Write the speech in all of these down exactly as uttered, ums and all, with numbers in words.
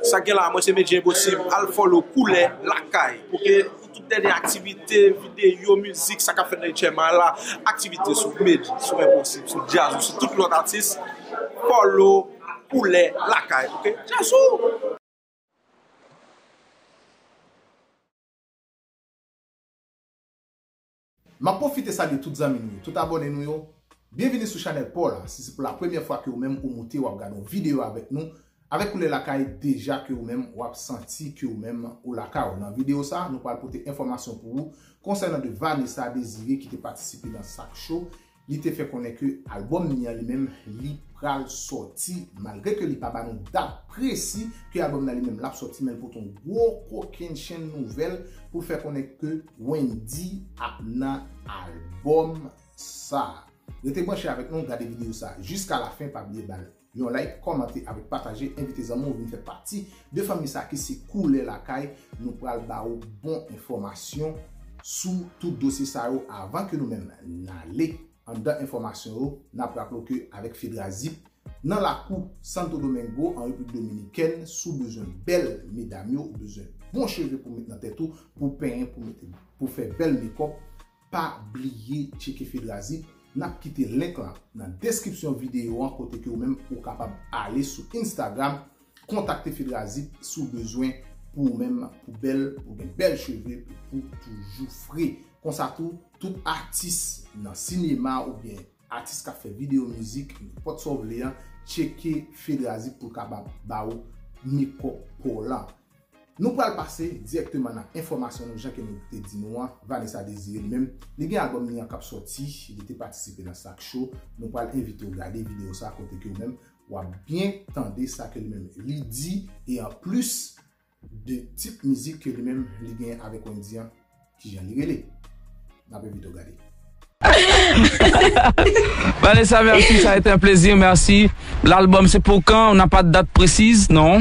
Sa gen la, mwen se Medjy Enposib, al follow Koulè Lakay, oke? Pou tout dènye aktivite, videyo, mizik, sa k ap fèt nan H M I la, aktivite sou Medjy, sou Enposib, sou Djazz, sou tout lòt atis, follow Koulè Lakay, oke? Djazz ou! M ap pwofite salye tout zanmi nou yo, tout abòne nou yo. Byenvini sou chanèl pa w la. Si se pou la premyè fwa ke ou menm ou moute, w ap gade yon videyo avèk nou, avèk Koulè Lakay, deja ke ou menm w ap santi ke ou menm ou lakay ou. Nan videyo sa, nou pral pote enfòmasyon pou ou konsènan de Vanessa Désiré ki te patisipe nan Sak Show. Li te fè konnen ke albòm ni an li menm, li pral sòti, malgre ke li pa ba nou dat presi ke albòm nan li menm l ap sòti, men l pote yon gwo kokennchenn nouvèl pou l fè konnen ke Wendyy ap nan albòm sa. Rete branche avèk nou, gade videyo sa jiska lafen, pa bliye ba l yon like, kòmante avèk pataje, envite zanmi w vin fè pati de fanmi sa ki se Koulè Lakay. Nou pral ba ou bon enfòmasyon sou tout dosye sa yo avan ke nou menm n ale anndan enfòmasyon yo. N ap raple w ke avèk Fedra Zip nan lakou Santo Domingo an Repiblik Dominikèn, si w bezwen bèl medam yo, ou bezwen bon cheve pou met nan tèt ou, pou penyen, pou mete, pou fè bèl mekòp, pa bliye tcheke Fedra Zip. N ap kite link lan nan deskripsyon videyo an, kote ke ou menm ou kapab ale sou Instagram, kontakte Fedra Zip si w bezwen pou ou menm, pou bèl, pou gen bèl cheve, pou, pou toujou fre. Konsa tou, tout atis nan sinema oubyen atis k ap fè videyo mizik, nenpòt sa w vle an, tcheke Fedra Zip pou l kapab ba ou mekòp pa w lan. Nou pral pase dirèkteman nan enfòmasyon nou, jan ke nou te di nou an, Vanessa Désiré li menm, li gen albòm li an k ap sòti, li te patisipe nan Sak Show. Nou pral envite w gade videyo sa kote ke ou menm w ap byen tande sa ke li menm li di, e anplis de tit mizik ke li menm li gen avèk Wendyy an, kijan li rele. N ap envite w gade. Vanessa, merci, ça a été un plaisir, merci. L'album, c'est pour quand? On n'a pas de date précise, non?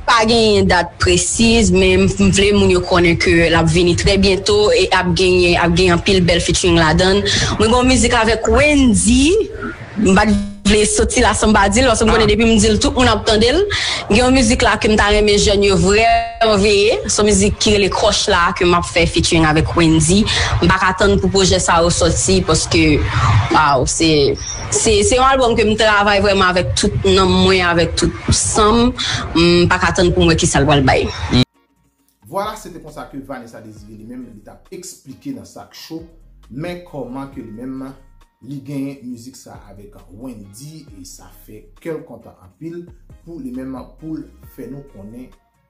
Pa genyen dat presiz, men m vle moun yo konnen ke l ap vini trè byento e ap genyen, ap gen anpil bèl featuring ladan l. Mwen gen yon mizik avèk Wendyy, m pa t vle soti la san m pa di l, paske m konnen depi m di l, tout moun ap tande l. Gen yon mizik la ke m ta renmen jèn yo vrèman veye, se yon mizik ki rele Crush la ke m ap fè featuring avèk Wendyy. M pa ka tann pou pwojè sa yo sòti, paske, waw, se, se, se yon albòm ke m travay vrèman avèk tout nanm mwen, avèk tout san m. M pa ka tann pou m wè kisa l pral bay. Vwala, se te konsa ke Vanessa Désiré li menm, li t ap eksplike nan Sak Show, men kòman ke li menm, li genyen mizik sa avèk Wendyy, e sa fè kè l kontan anpil pou li menm, pou l fè nou konnen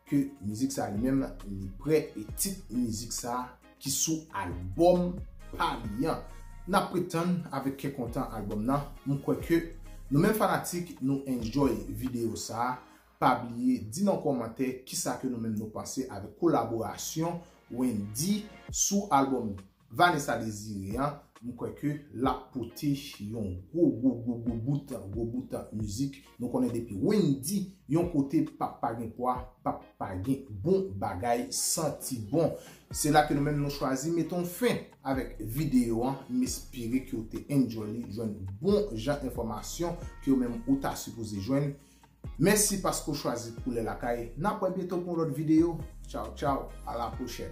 ke mizik sa li menm, li prè, e tit mizik sa ki sou albòm pa li an. N ap ret tann avèk kè kontan albòm nan. M kwè ke nou menm fanatik, nou enjoy videyo sa. Pa bliye di nan kòmantè kisa ke nou menm nou panse avèk kolaborasyon Wendyy sou albòm Vanessa Désiré an. M kwè ke l ap pote yon gwo, gwo, gwo, gwo bout, gwo bout mizik. Nou konnen depi Wendyy yon kote p ap pa gen pwa, p ap pa gen bon bagay santi bon. Se la ke nou menm nou chwazi mete yon fen avèk videyo an. M espere ke w te enjoy li, jwenn bon jan enfòmasyon ke w menm ou ta sipoze jwenn. Mèsi paske w chwazi Koulè Lakay. N ap wè byento pou yon lòt videyo. Tchaw, tchaw, a la pwochèn.